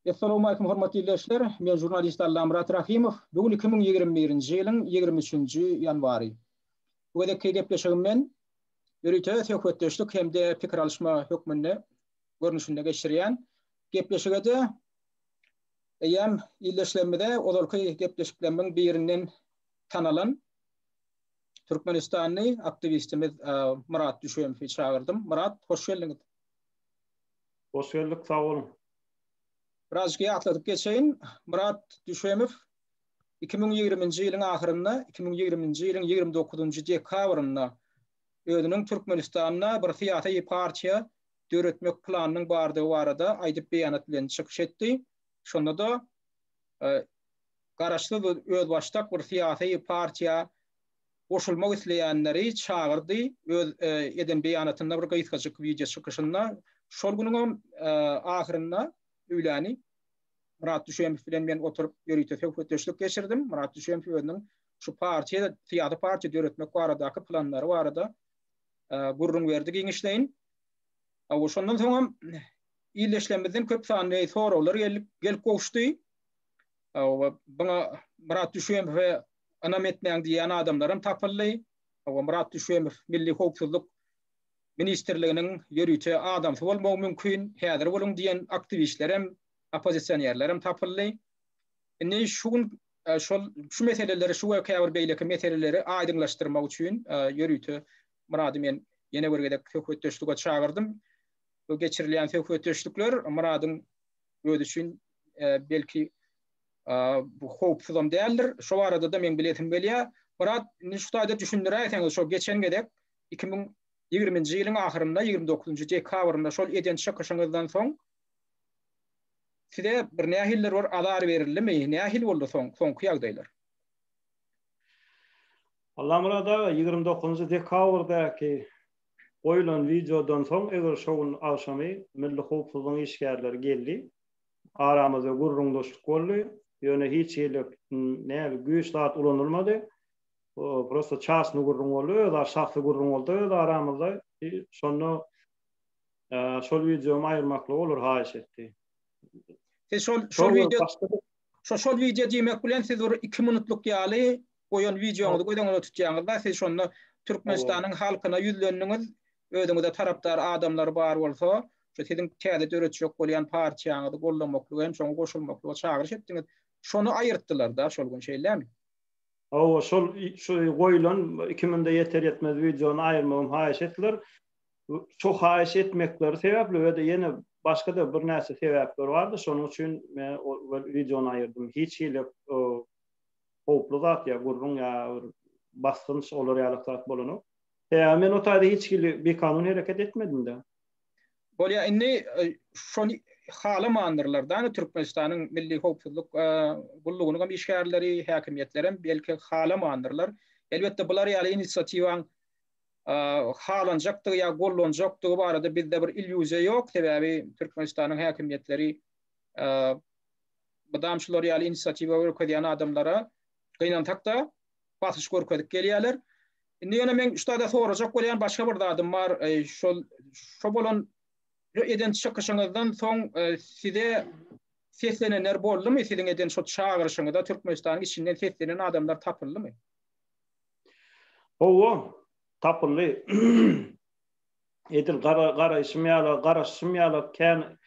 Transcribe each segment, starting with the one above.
Essalawmalikim hormatly ildeşler! Men žurnalist Allamyrat Rahymow. Bu gün 2021-nji ýylyň 23-nji ýanwary. Bu gezekki gepleşigimi men ýörite söhbetdeşlik hem-de pikir alyşma hökmünde görnüşinde geçirýän. Gepleşige-de eýýäm ildeşlerimize ozalky gepleşiklerimiň birinden tanalan türkmenistanly aktiwistimiz Myrat Düşemowy çagyrdym. Myrat, hoş geldiňiz! Hoş geldik, sag boluň. Birazjyk ýatladyp geçeýin, Myrat Düşemow 2020-nji ýylyň ahyrynda, 2020-nji ýylyň 29-njy dekabrynda özüniň Türkmenistanda bir syýasy partiýa döretmek planynyň bardygy barada aýdyp beýanat bilen çykyş etdi. Şonda-da garaşsyz özbaşdak bir syýasy partiýa goşulmak isleýänleri çagyrdy. Öz eden beýanatynda bir gysgajyk wideo çykyşynda şol günüňem ahyrynda öýläni Myrat Düşemow bilen men oturyp ýörite söhbetdeşlik geçirdim. Myrat Düşemow özüniň şu partiýa, syýasy partiýa döretmek baradaky planlary barada gürrüň berdi giňişleýin. Şondan soňam ildeşlerimizden köp sanly soraglar gelip gelip gowuşdy. Buňa Myrat Düşemowe ynam etmäň diýýän adamlaram tapyldy. Myrat Düşemow Milli howpsuzlyk ministrliginiň ýörite adamsy bolmagy mümkin, häzir boluň diýen aktiwistlerem, oppozisionerlerem tapyldy. Indi şu gün şol şu meseleleri, şu we käbir beýleki meseleleri aýdyňlaşdyrmak üçin ýörite Myrady men ýene bir gezek söhbetdeşlige çagyrdym. Bu geçirilýän söhbetdeşlikler Myradyň özi üçin belki bu howpsuzam däldir. Şo barada-da meň bilesim gelýär. Myrat, indi şu taýda düşündiräýseňiz, şo geçen gezek 2020-nji ýylyň ahyrynda, 29-njy dekabrynda şol eden çykyşyňyzdan soň size bir nähilidir bir azar berildimi? Nähili boldy soň, soňky ýagdaýlar? Allamyrat aga, 29-njy dekabrdaky goýlan wideodan soň, eger şo gün agşamy Milli howpsuzlygyň işgärleri geldi. Aramyzda gürrüňdeşlik boldy. Ýöne hiç hili näme güýç zat ulanylmady. Prosta çasny gürrüň boldy, öz şahsy gürrüň boldy öz aramyzda. Şonda şol wideomy aýyrmaklygy olar haýyş etdi. Siz şol şol wideo şo şol wideo diýmek bilen siz bir 2 minutlyk ýaly goýan wideoňyzy göz öňünde tutýaňyz-da, siz şonda Türkmenistanyň halkyna ýüzlendiňiz, özüňize tarapdar adamlar bar bolsa, şu siziň täze döretjek bolýan partiýaňyzy goldamaklyga hem şoňa goşulmaklyga çagyryş etdiňiz. Şony aýyrtdylar-da şol gün, şeýlemi? Hawa, şol şu goýlan 2 munda ýeter-ýetmez wideony aýyrmagym haýyş etdiler. Şo haýyş etmekleri sebäpli we-de ýene başga-da birnäçe sebäpler bardy. Şonuň üçin men ol wideony aýyrdym. Hiç hili howply zat ýa gürrüň ýa bir basgynç olar ýaly zat bolanok. Sebäbi men o taýda hiç hili bikanun hereket etmedim-de. Bolýa indi şony halamandyrlar-da Türkmenistanyň Milli howpsuzlyk gullugynyň hem işgärleri, häkimiýetlerem belki halamandyrlar. Elbetde bular ýaly inisiatiwaň halanjakdygy ýa gollanjakdygy barada bizde bir illýuziýa ýok. Sebäbi Türkmenistanyň häkimiýetleri mydam şular ýaly inisiatiwa görkezýän adamlara gynansak-da basyş görkezip gelýärler. Indi ýöne men şu taýda sorajak bolýan başga bir zadym bar. Şol şo bolan eden çykyşyňyzdan soň size seslenenler boldumy? Siziň eden şo çagyryşyňyza Türkmenistanyň içinden seslenen adamlar tapyldymy? Hawa, tapyldy. Edil gara garaýşym ýaly, garaşyşym ýaly kän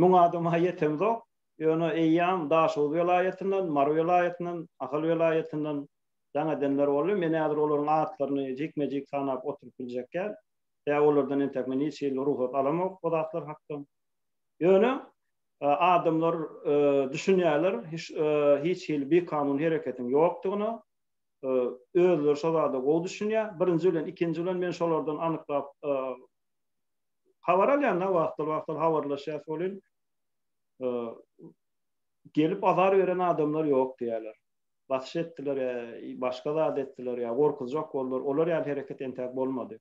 müň adama ýetemzok. Ýöne eýýäm Daşoguz welaýatyndan, Mary welaýatyndan, Ahal welaýatyndan jaň edenler boldy. Men häzir olaryň atlaryny jikme-jik sanap oturyp biljek däl. Sebäbi olardan entek men hiç hili rugsat alamok o zatlar hakda. Ýöne adamlar düşünýärler hiç hili bikanun hereketiň ýokdugyna. Özleri şo zada gowy düşünýär. Birinji bilen, ikinji bilen men şolardan anyklap habar alýan-da, wagtal-wagtal habarlaşýas welin, gelip azar beren adamlar ýok diýýärler. Basyş etdiler ýa başga zat etdiler ýa gorkuzjak boldular. Olar ýaly hereket entäk bolmady.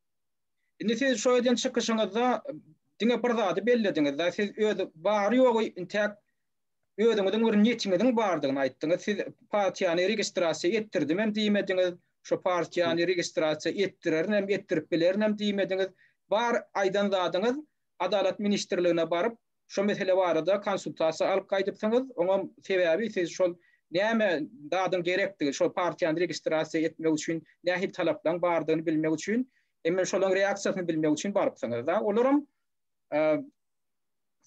Indi siz şo eden çykyşyňyzda diňe bir zady bellediňiz-de, siz öz bary-ýogy intäk özüňiziň bir niýetiňiziň bardygyny aýtdyňyz. Siz partiýany registrasiýa etdirdimem diýmediňiz, şo partiýany registrasiýa etdirerinem, etdirip bilerinem diýmediňiz. Bar aýdan zadyňyz Adalat ministrligine baryp, Şo mesele barada konsultasiýa alyp gaýdypsyňyz. Oňam sebäbi siz şol näme zadyň gerekdigi, şol partiýany registrasiýa etmek üçin nähili talaplaryň bardygyny bilmek üçin, hem şolaryň reaksiýasyny bilmek üçin barypsyňyz-da. Olaram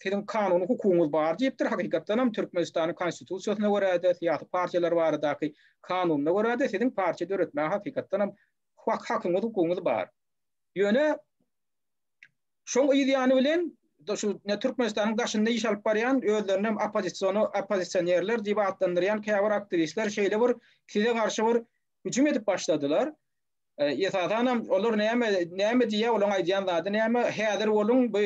siziň kanuny hukugyňyz bar diýipdir. Hakykatdan hem Türkmenistanyň Konstitusiýasyna görä-de, syýasy partiýalar baradaky kanunyna görä-de siziň partiýa döretmäge hakykatdan hem hakyňyz, hukugyňyz bar. Ýöne şoň yz ýany bilen şu ne Türkmenistanyň daşynda iş alyp barýan özlerini hem oppozision oppozisionerler diýip atlandyrýan käbir aktiwistler şeýle bir size garşy bir hüjüm edip başladylar. Esasan hem olar näme näme diýýär, olaryň aýdýan zady näme? Häzir boluň bu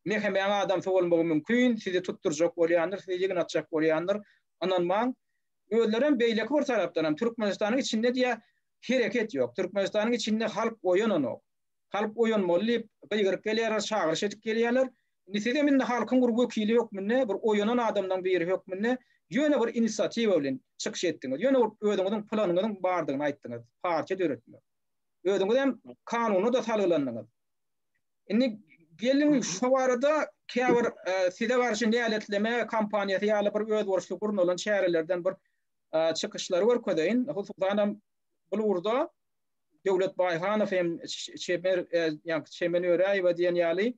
MHM-niň adamsy bolmagy mümkin, sizi tutdurjak bolýandyr, sizi ýygnatjak bolýandyr. Ynanmaň. Özleri hem beýleki bir tarapdan hem Türkmenistanyň içinde diýýär, hereket ýok. Türkmenistanyň içinde halk oýananok. Halk oýanmaly diýip gygyryp gelýärler, çagyryş edip gelýärler. Indi siz hem indi halkyň bir wekili hökmünde, bir oýanan adamlaryň biri hökmünde ýöne bir inisiatiwa bilen çykyş etdiňiz. Ýöne bir özüňiziň planyňyzyň bardygyny aýtdyňyz, partiýa döretmek. Özüňiz hem kanuna-da salgylandyňyz. Indi geliň şu barada käbir e, size garşy näletleme kampaniýasy ýaly bir özboluşly gurnalan çärelerden bir e, çykyşlary görkezeýin. Hususan hem bu ugurda Döwlet Baýhanow hem Çemer e, ýa Çemen Öräýewa diýen ýaly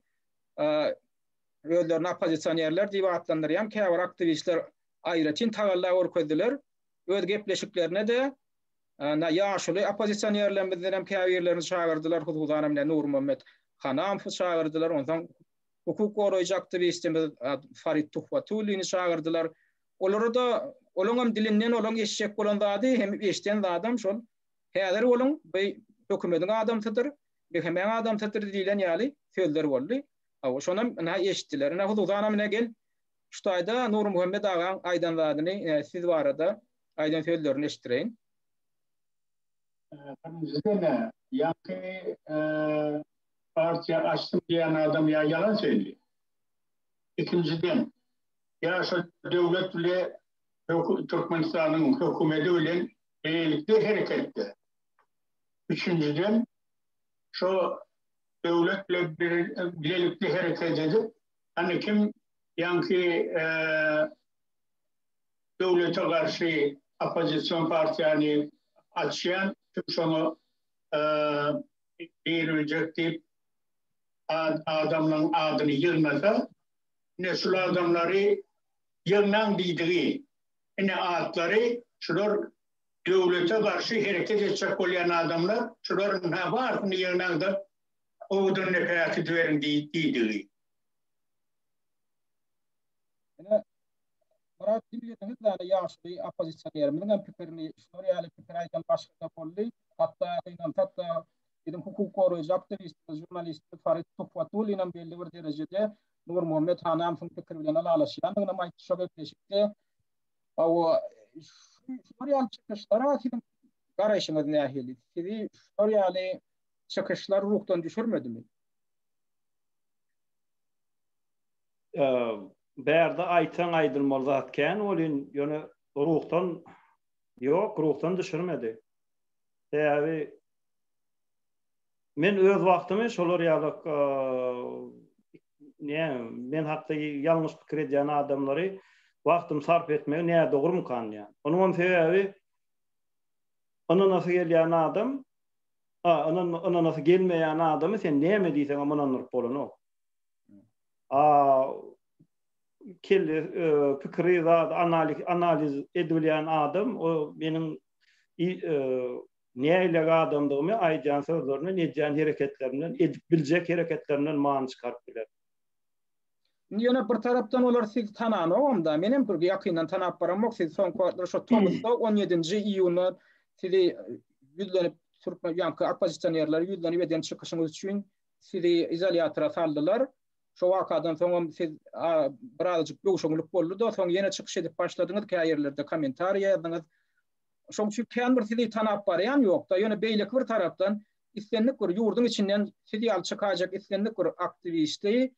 özlerini oppozisionerler diýip atlandyrýan käbir aktiwistler aýratyn tagalla görkezdiler. Öz gepleşiklerine-de na ýaşuly oppozisionerlerimizden hem käbirlerini çagyrdylar, hususan hem Nurmuhammet Hanamowy çagyrdylar, onsoň hukuk goraýjy aktiwistimiz Farid Tuhbatullini çagyrdylar. Olara-da olaň hem dilinden olaň eşitjek bolan zady hem eşiden zadam şol Häzir boluň, bu hökümediň adamsydyr, MHM-iň adamsydyr diýlen ýaly sözler boldy. Hawa, şonam ynha eşitdiler. Ine, hususanam ine gel, şu taýda Nurmuhammet agaň aýdan zadyny, siz barada aýdan sözlerini eşitdireýin. Birinjiden-ä, ýaňky partiýa açdym diýen adam ýa ýalan söýleýär. Ikinjiden, ýa şo döwlet bile Türkmenistanyň hökümedi bilen bilelikde hereketde. Üçünjiden, şo döwlet bilen bilelikde hereket edip, hany kim ýaňky döwlete garşy oppozision partiýany açýan, kim şoňa biriljek diýip adamlaryň adyny ýygnasa, ine şul adamlary ýygnaň diýdigi, ine atlary şular döwlete garşy hereket etjek bolýan adamlar, şular ynha barysyny ýygnaňda owadan depä äkidiberiň diýdigi. Ine, Myrat diňlediňiz däne ýaşuly oppozisionerimiziň hem pikirini, şular ýaly pikir aýdan başga-da boldy. Hatda gynansak-da, biziň hukuk goraýjy aktiwistimiz, žurnalistimiz Farid Tuhbatullin hem belli bir derejede Nurmuhammet Hanamowyň pikiri bilen ylalaşýandygyny hem aýtdy şo gepleşikde. Hawa, şular ýaly çykyşlara siziň garaýşyňyz nähili? Sizi şular ýaly çykyşlar ruhdan düşürmedimi? Bärde aýtsaň aýdylmaly zat kän welin, ýöne ruhdan ýok, ruhdan düşürmedi. Sebäbi men öz wagtymy şolar ýaly näme, men hakda ýalňyş pikir edýän adamlary wagtymy sarp etmegi nädogrumykan diýýän. Onuňam sebäbi ynanasy gelýän adam, a, ynanasy gelmeýän adamy sen näme diýseňem ynandyryp bolanok. A kelle pikiri zat analiz analiz edibilýän adam o meniň nähili adamdygymy aýdýan sözlerimden, edýän hereketlerimden, edip biljek hereketlerimden many çykaryp biler. Indi ýöne bir tarapdan olar sizi tananogam-da, menem bir ýakyndan tanap baramok sizi soňky wagtlar şo tomusda 17-nji iýunda sizi ýüzlenip türkmen ýaňky oppozisionerlere ýüzlenip eden çykyşyňyz üçin sizi izolýatora saldylar. Şo wakadan soňam siz birazajyk böwşeňlik boldy-da, soň ýene çykyş edip başladyňyz, käýerlerde kommentariýa ýazdyňyz. Şoň üçin kän bir sizi tanap barýan ýok-da, ýöne beýleki bir tarapdan islendik bir ýurduň içinden siz ýaly çykaýjak islendik bir aktiwisti,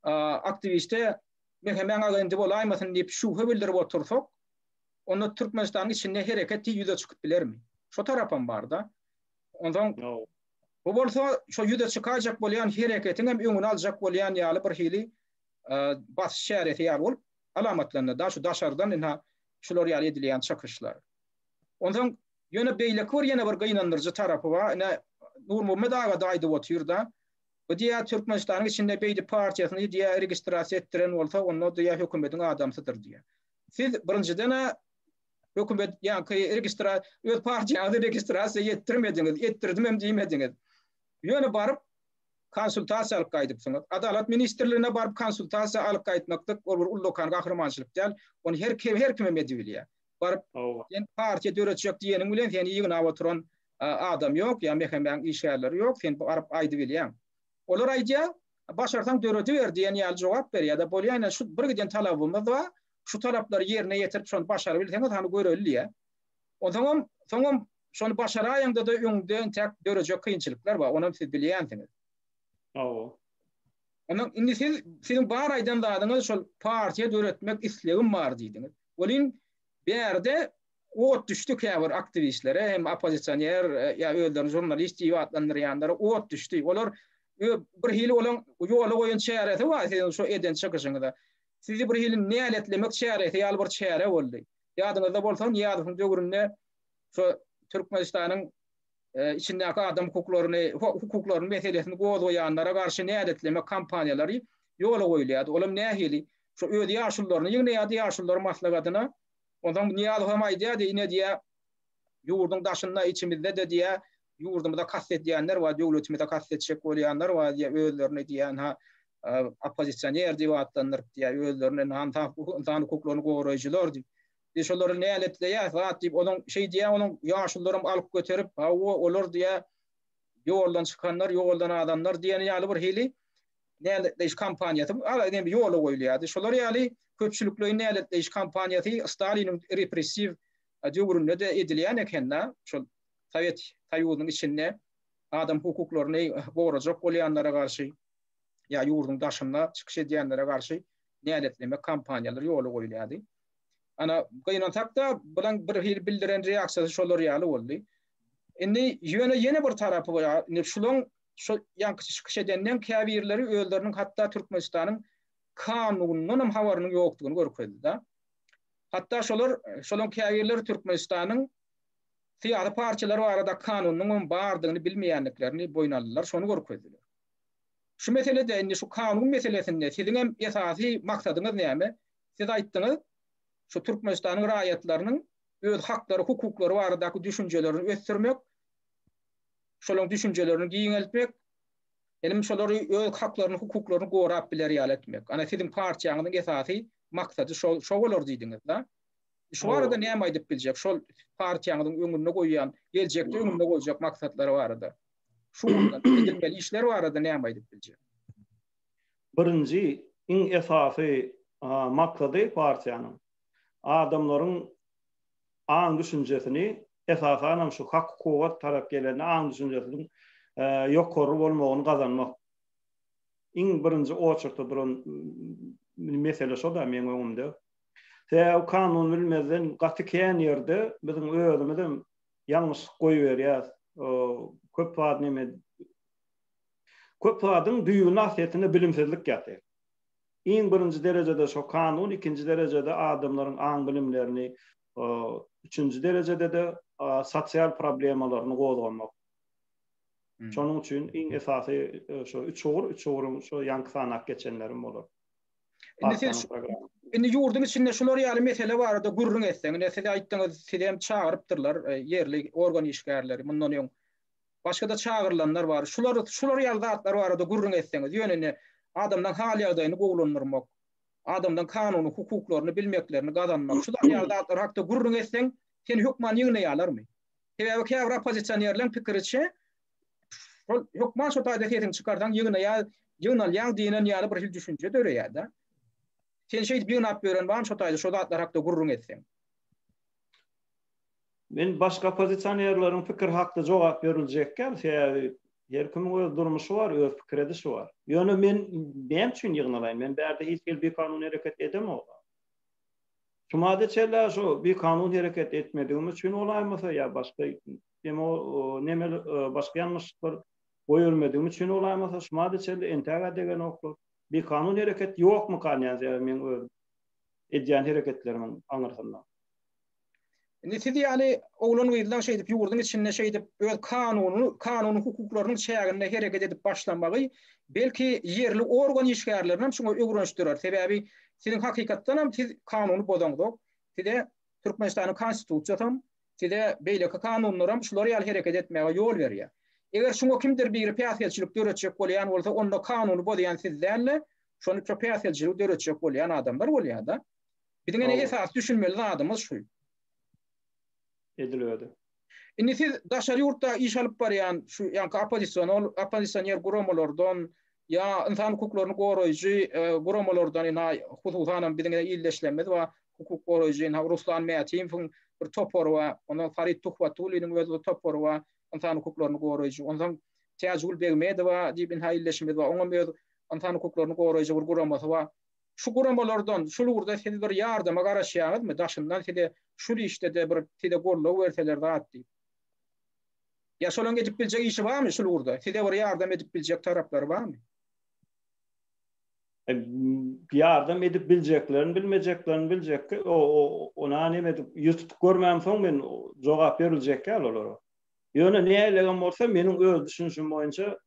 aktiwiste MHM-iň agenti bolaýmasyn diýip şübhe bildirip otursak, onda Türkmenistanyň içinde hereket ýüze çykyp bilermi? Şo tarapam bar-da. Onsoň bu bolsa şo ýüze çykaýjak bolýan hereketiň hem öňüni aljak bolýan ýaly bir hili. basyş çäresi ýaly bolup alamatlandy da şu daşardan ynha şular ýaly edilýän çykyşlar. Onsoň ýöne beýleki bir ýene bir gynandyryjy tarapy bar. Ine Nurmuhammet aga-da aýdyp otyr-da. Bu diýýär Türkmenistanyň içinde beýdip partiýasyny diýýär registrasiýa etdiren bolsa onda diýýär hökümediň adamsydyr diýýär. Siz birinjiden-ä hökümet ýaňky registra öz partiýaňyzy registrasiýa etdirmediňiz, etdirdimem diýmediňiz. Ýöne baryp konsultasiýa alyp gaýdypsyňyz. Adalat ministrligine baryp konsultasiýa alyp gaýtmaklyk ol bir ullakan gahrymançylyk däl. Ony her kim her kimem edibilýär. Baryp sen partiýa döretjek diýeniň bilen seni ýygnap oturan adam ýok, ýa MHM-iň işgärleri ýok, sen baryp aýdybilýäň. Olar aýdýar, başarsaň dörediber diýen ýaly jogap berýär-de, bolýa ine şu bir giden talabymyz bar, şu talaplary ýerine ýetirip şony başarabilseňiz hany göreli diýýär. Onsoňam, soňam şony başaraýaňda-da öňde entäk dörejek kynçylyklar bar, onam siz bilýänsiňiz. Hawa. Ondan indi siz siziň bar aýdan zadyňyz şol partiýa döretmek islegim bar diýdiňiz. Welin bärde ot düşdi käbir aktiwistlere hem oppozisioner ýa özlerini žurnalist diýip atlandyrýanlara ot düşdi. Olar bir hili olaň ýola goýan çäresi bar siziň şu eden çykyşyňyza. Sizi bir hili näletlemek çäresi ýaly bir çäre boldy. Ýadyňyzda bolsa Nyýazowyň döwründe şu Türkmenistanyň içindäki adam hukuklaryny, hukuklaryny meselesini gozgaýanlara garşy näletlemek kampaniýalary ýola goýulýardy. Olam nähili? Şu öz ýaşulularyny ýygnaýardy, ýaşulular maslahatyna. Onsoň Nyýazow hem aýdýardy, ine diýýär, ýurduň daşynda, içimizde-de diýýär, ýurdumyza kast edýänler bar, döwletimize kast etjek bolýanlar bar diýýär, özlerini diýýär, ynha, oppozisioner diýip atlandyryp diýýär, özlerini ynha, ynsan hukuklaryny goraýjylar diýip. Diýip, şolary näletleýär zat diýip, onuň şeý diýýär, onuň ýaşulularam alyp göterip, hawa, olar diýýär, ýoldan çykanlar, ýoldan azanlar diýen ýaly bir hili näletleýiş kampaniýasy ýa ýola goýulýardy. Şolar ýaly köpçülikleýin näletleýiş kampaniýasy Staliniň repressiw döwründe-de edilýän eken-de, şol Sowet Soýuzynyň içinde adam hukuklaryny gorajak bolýanlara garşy ýa ýurduň daşynda çykyş edýänlere garşy näletlemek kampaniýalary ýola goýulýardy. Ana, gynansak-da, bulaň bir hili bildiren reaksiýasy şolar ýaly boldy. Indi ýöne ýene bir tarapy bar. Indi şulaň şu ýaňky çykyş edenden käbirleri özleriniň hatda Türkmenistanyň kanunyndan hem habarynyň ýokdugyny görkezdi-de. Hatda şolar, şolaň käbirleri Türkmenistanyň syýasy partiýalar barada kanunynyň hem bardygyny bilmeýändiklerini boýun aldylar, şony görkezdiler. Şu meselede indi şu kanun meselesinde siziň hem esasy maksadyňyz näme? Siz aýtdyňyz, şu Türkmenistanyň raýatlarynyň öz haklary, hukuklary baradaky düşünjelerini ösdürmek, şolaryň düşünjelerini giňeltmek, hem şolary öz haklaryny, hukuklaryny gorap biler ýaly etmek. Ana siziň partiýaňyzyň esasy maksady şo şo bolar diýdiňiz-de. Şu barada näme aýdyp biljek? Şol partiýaňyzyň öňünde goýýan, geljekde öňünde goýjak maksatlary barada. Şu ugurda edilmeli işler barada näme aýdyp biljek? Birinji, iň esasy maksady partiýanyň adamlaryň aň-düşünjesini, esasanam şu hak-hukuga tarap gelende aň-düşünjesiniň ýokary bolmagyny gazanmak. Iň birinji oçurtda duran mesele şo-da meň öňümde. Sebäbi kanun bilmezden gaty kän ýerde biziň özümizem ýalňyşlyk goýberýäs. Köp zat neme Köp zadyň düýbünde aslyýetinde bilimsizlik ýatyr. Iň birinji derejede şo kanun, ikinji derejede adamlaryň aň-bilimlerini, üçünji derejede-de sosial problemalaryny gozgamak. Şonuň üçin iň esasy şo üç ugur, üç ugruň şo ýaňky sanap geçenlerim bolar. Indi siz indi ýurduň içinde şular ýaly mesele barada gürrüň etseň, ine siz aýtdyňyz, sizi hem çagyrypdyrlar ýerli organ işgärleri mundan öň. Başga-da çagyrylanlar bar. Şular şular ýaly zatlar barada gürrüň etseňiz, ýöne indi adamlaryň hal-ýagdaýyny gowulandyrmak, adamlaryň kanuny hukuklaryny bilmeklerini gazanmak, şular ýaly zatlar hakda gürrüň etseň, seni hökman ýygnaýarlarmy? Sebäbi käbir oppozisionerleriň pikiriçe, şol hökman şo taýda sesiňi çykarsaň ýygnaýar, ýygnalýaň diýen ýaly bir hili düşünje döreýär-de. Sen şeýdip ýygnap ýören barmy şo taýda şo zatlar hakda gürrüň etseň? Men başga oppozisionerleriň pikiri hakda jogap beriljekkäm, sebäbi her kimiň öz durmuşy bar, öz pikir edişi bar. Ýöne men näme üçin ýygnalaýyn? Men bärde hiç hili bikanun hereket edemok. Şu mada çenli şu bikanun hereket etmedigim üçin bolaýmasa ýa başga neme neme başga ýalňyşlyklar goýbermedigim üçin bolaýmasa şu mada çenli entäge degenoklar. Bikanun hereket ýokmykan diýýän sebäbi meň öz edýän hereketlerimiň aňyrsynda. Indi siz ýaly oglan-gyzlaň şeýdip ýurduň içinde şeýdip öz kanuny kanuny hukuklarynyň çäginde hereket edip başlamagy belki ýerli organ işgärlerini hem şuňa öwrenişdirer. Sebäbi siziň hakykatdan hem siz kanuny bozaňzok. Size Türkmenistanyň konstitusiýasam, size beýleki kanunlaram şular ýaly hereket etmäge ýol berýär. Eger şuňa kimdir biri päsgelçilik döretjek bolýan bolsa, onda kanuny bozýan siz däl-de, şony şo päsgelçiligi döretjek bolýan adamlar bolýar-da. Biziň ene esasy düşünmeli zadymyz şu. Edil özi. Indi siz daşary ýurtda iş alyp barýan şu ýaňky oppozision oppozisioner guramalardan ýa ynsan hukuklaryny goraýjy guramalardan ina hususanam biziň ine ildeşlerimiz bar, hukuk goraýjy ina Ruslan Mätimowyň bir topary bar, ondan Farid Tuhbatulliniň öz bir topary bar, ynsan hukuklaryny goraýjy. Onsoň Täjigül Begmedowa diýip ina ildeşimiz bar, oňam öz ynsan hukuklaryny goraýjy bir guramasy bar. Şu guramalardan şul ugurda siz bir ýardama garaşýaňyzmy, daşyndan size şul işde-de bir size goldaw berseler zat diýip. Ýa şolaň edip biljek işi barmy şul ugurda? Size bir ýardam edip biljek taraplary barmy? Ýardam edip biljeklerini, bilmejeklerini biljek, ona neme edip ýüz tutup görmämsoň men jogap beriljek ýaly olara. Ýöne näilegem bolsa meniň öz düşünişim boýunça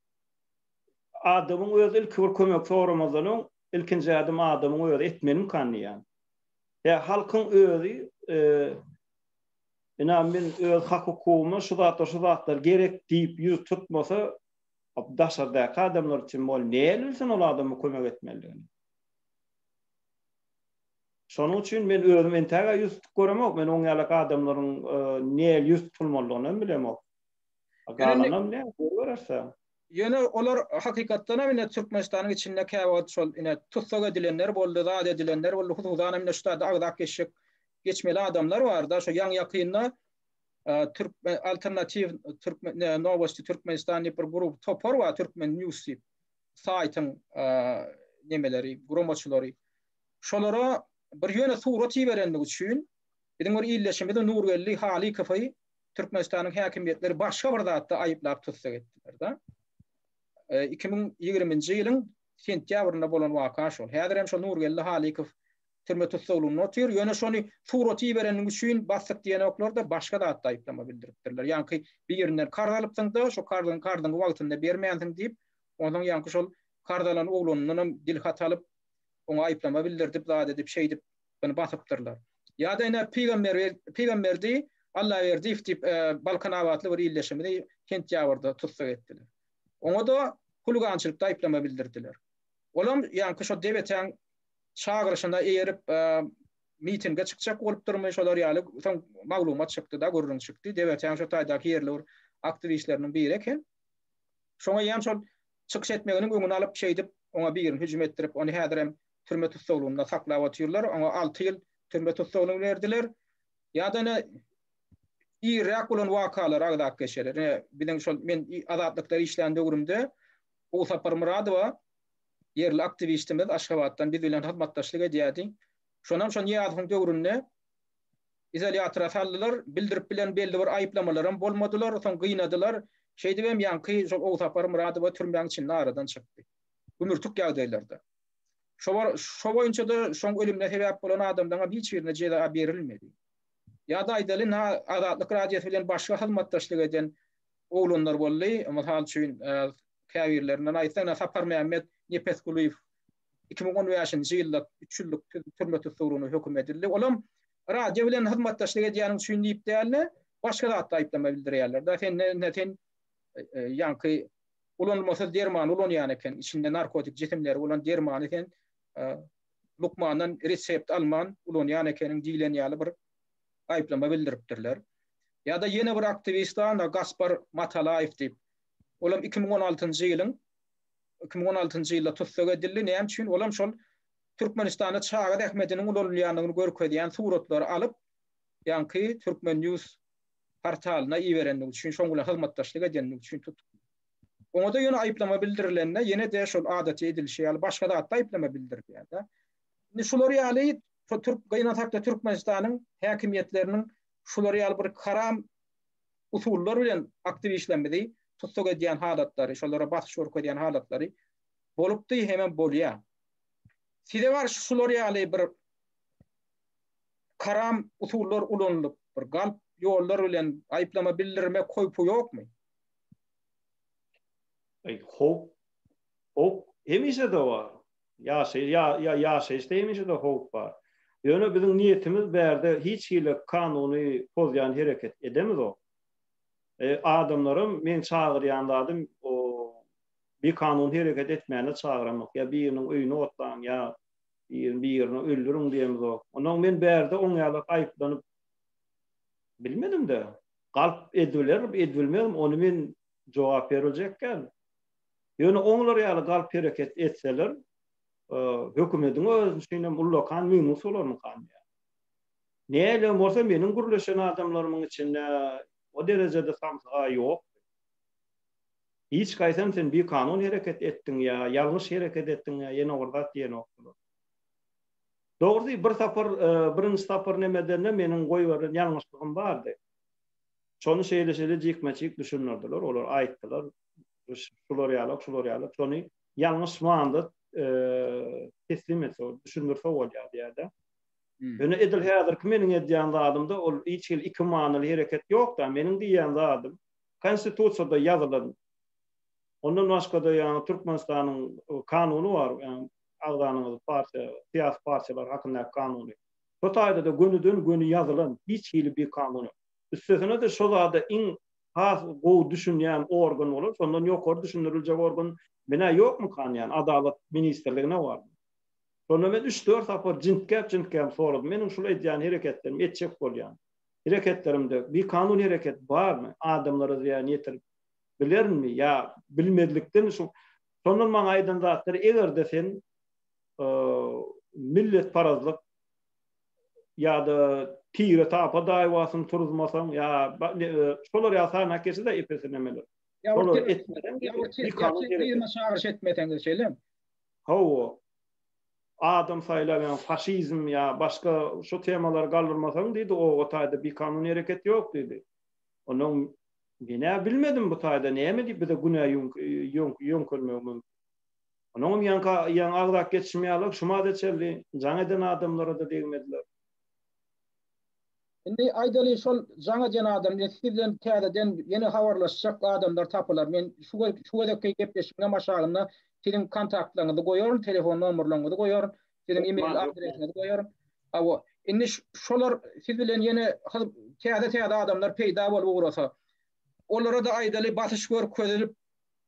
Adamyň özi ilki bir kömek soramazdan öň, ilkinji ädim adamyň özi etmelimikan diýýän. Ýa halkyň özi ina men öz hak-hukugyma şu zatlar, şu zatlar gerek diýip ýüz tutmasa, daşardaky adamlar üçin bol näl bilsin ol adama kömek etmelidigini. Şonuň üçin men özüm entäge ýüz tutup göremok, men oň ýalak adamlaryň näl ýüz tutulmalydygyny hem bilemok. Galanam näme görerse. Ýöne olar hakykatdan hem ine Türkmenistanyň içinde käwagt şol ine tussag edilenler boldy, zat edilenler boldy, hususan hem ine şu taýda agzap geçjek geçmeli adamlar barda, şo ýaňy ýakynda Türkmen alternatiw Türkmen Nowosti Türkmenistan diýip bir grup topar bar, Türkmen News diýip saýtyň nemeleri, guramaçylary. Şolara bir ýöne surat iberenligi üçin biziň bir ildeşimiz Nurgeldi Halykowy Türkmenistanyň häkimiýetleri başga bir zatda aýyplap tussag etdiler-de. 2020-nji ýylyň sentýabrynda bolan waka şol. Häzir hem şol Nurgeldi Halykow türme tussaglygynda otyr. Ýöne şony suraty ibereniň üçin basdyk diýenoklar-da, başga zatda aýyplama bildiripdirler. Ýaňky birinden karz alypsyň-da, şo karzyň karzyňy wagtynda bermänsiň diýip, onsoň ýaňky şol karz alan oglanyndan hem dilhat alyp, oňa aýyplama bildirdip, zat edip, şeýdip Ony basypdyrlar. Ýa-da ine Pygamber Pygamberdi Allaberdiýew diýip Balkanabatly bir ildeşimizi sentýabrda tussag etdiler. Oňa-da huligançylykda aýyplama bildirdiler. Olam ýaňky şo DBT-niň çagyryşyna eýerip mitinge çykjak bolupdyrmy, şolar ýaly soň maglumat çykdy-da, gürrüň çykdy. DBT-niň şo taýdaky ýerli bir aktiwistleriniň biri eken. Şoňa ýam şol çykyş etmeginiň öňüni alyp şeýdip oňa birini hüjüm etdirip, ony häzirem türme tussaglygynda saklap otyrlar. Oňa 6 ýyl türme tussaglygyny berdiler. Ýa-da ine irräk bolan wakalary agzap geçeler. Ine biziň şol men Azatlykda işlän döwrümde Ogulsapar Myradowa ýerli aktiwistimiz Aşgabatdan biz bilen hyzmatdaşlyk edýärdi. Şonam şo Nyýazowyň döwründe izolýatora saldylar. Bildirip bilen belli bir aýyplamalaram bolmadylar. Soň gynadylar. Şeýdibem ýaňky şol Ogulsapar Myradowa türmäň içinde aradan çykdy. Gümürtik ýagdaýlarda. Şo şo boýunça-da şoň ölümine sebäp bolan adamlaryň hiç birine jeza berilmedi. Ýa-da aýdaly, na Azatlyk Radiosy bilen başga hyzmatdaşlyk eden oglanlar boldy. Mysal üçin, käbirlerinden aýtsak, Saparmämmet Nepesgulyýew 2015-nji ýylda 3 ýyllyk türme tussaglygyna höküm edildi. Olam radio bilen hyzmatdaşlyk edýäniň üçin diýip däl-de, başga zatda aýyplama bildirýärler-de. Sen ne sen ýaňky ulanylmasyz dermany ulanýan eken, içinde narkotik jisimleri bolan dermany sen lukmandan resept alman ulanýan ekeniň diýlen ýaly bir aýyplama bildiripdirler. Ýa-da ýene bir aktiwist bar, Gaspar Matalaýew diýip. Olam 2016-njy ýylyň 2016-njy ýylda tussag edildi. Näme üçin? Olam şol Türkmenistanda çaga zähmetiniň ulanylýandygyny görkezýän suratlary alyp, ýaňky Türkmen News portalyna iberendigi üçin, şoň bilen hyzmatdaşlyk edendigi üçin tutuldy. Oňa-da ýöne aýyplama bildirilende, ýene-de şol adaty edilişi ýaly başga zatda aýyplama bildirilýär-de. Indi şular ýaly türk gynansak-da Türkmenistanyň häkimiýetleriniň şular ýaly bir haram usullar bilen aktiwistlerimizi tussag edýän halatlary, şolara basyş görkezýän halatlary bolupdy hemem bolýar. Size garşy şular ýaly bir karam usullar ulanylyp, bir galp ýollar bilen aýyplama bildirmek howpy ýokmy? Aý, howp, howp hemişe-de bar. Ýaşaý, ýaşaýyşda hemişe-de howp bar. Ýöne biziň niýetimiz bärde hiç hili kanuny pozýan hereket edemizok. E, adamlaram meň çagyrýan zadym o bikanun hereket etmäne çagyramok. Ýa biriniň öýüni otlaň, ýa birini birini öldüriň diýemzok. Onnoň men bärde oň ýalak aýyplanyp bilmedim-de. Galp edibiler, edibilmez, ony men jogap beriljek däl. Ýöne oňlar ýaly galp hereket etseler, hökümediň özi üçin hem ullakan minus bolarmykan diýýän. Näle bolsa meniň gürleşen adamlarymyň içinde o derejede samsyga ýok. Hiç haýsam sen bikanun hereket etdiň ýa ýalňyş hereket etdiň ýa ýene bir zat diýenokdylar. Dogrusy bir sapar birinji sapar neme edende meniň goýberen ýalňyşlygym bardy. Şony şeýle-şeýle jikme-jik düşündirdiler, olar aýtdylar, şular ýalak, şular ýalak, şony ýalňyş manyda teslim etse, düşündirse bolýar diýýär-de. Ýöne edil häzirki meniň edýän zadymda ol hiç hili iki manyly hereket ýok-da, meniň diýýän zadym Konstitusiýada ýazylan, ondan başga-da ýaňy Türkmenistanyň kanuny bar, ýaňy agzanyňyz partiýa, syýasy partiýalar hakyndaky kanuny. Şo taýda-da gönüden-göni ýazylan, hiç hili bir kanun ýok. Üstesine-de şo zada iň has gowy düşünýän organ bolar, şondan ýokary düşündiriljek organ menä ýokmukan ýany Adalat ministrligine bardym. Şonda men üç-dört sapar jintgäp-jintgäp soradym, meniň şul edýän hereketlerim, etjek bolýan hereketlerimde bikanun hereket barmy, adamlara zyýan ýetirip bilerinmi ýa bilmezlikden şu Şondan maňa aýdan zatlary eger-de sen milletparazlyk ýa-da tire tapa daýwasyny turuzmasaň ýa şolar ýa sanap geçse-de epesi nemeler. Şolary etmeseň yzyna çagyryş etmeseňiz şeýlemi? Hawa. Adam saýlap ýa faşizm ýa başga şu temalary galdyrmasaň diýdi, oba taýda bikanun hereket ýok diýdi. Onnoň men-ä bilmedim bu taýda näme diýip bize günä ýöňkelmegi mümkin. Onuňam ýaňky ýaňy agzap geçişim ýaly şu mada çenli jaň eden adamlara-da degmediler. Indi aýdaly şol jaň eden adam indi siz bilen täzeden ýene habarlaşjak adamlar tapylar. Men şu şu gezekki gepleşigiňem aşagynda siziň kontaktlaryňyzy goýaryn, telefon nomerleriňizi goýaryn, siziň email adresiňizi goýaryn. Hawa, indi şolar siz bilen ýene täze-täze adamlar peýda bolup ugrasa, olara-da aýdaly basyş görkezilip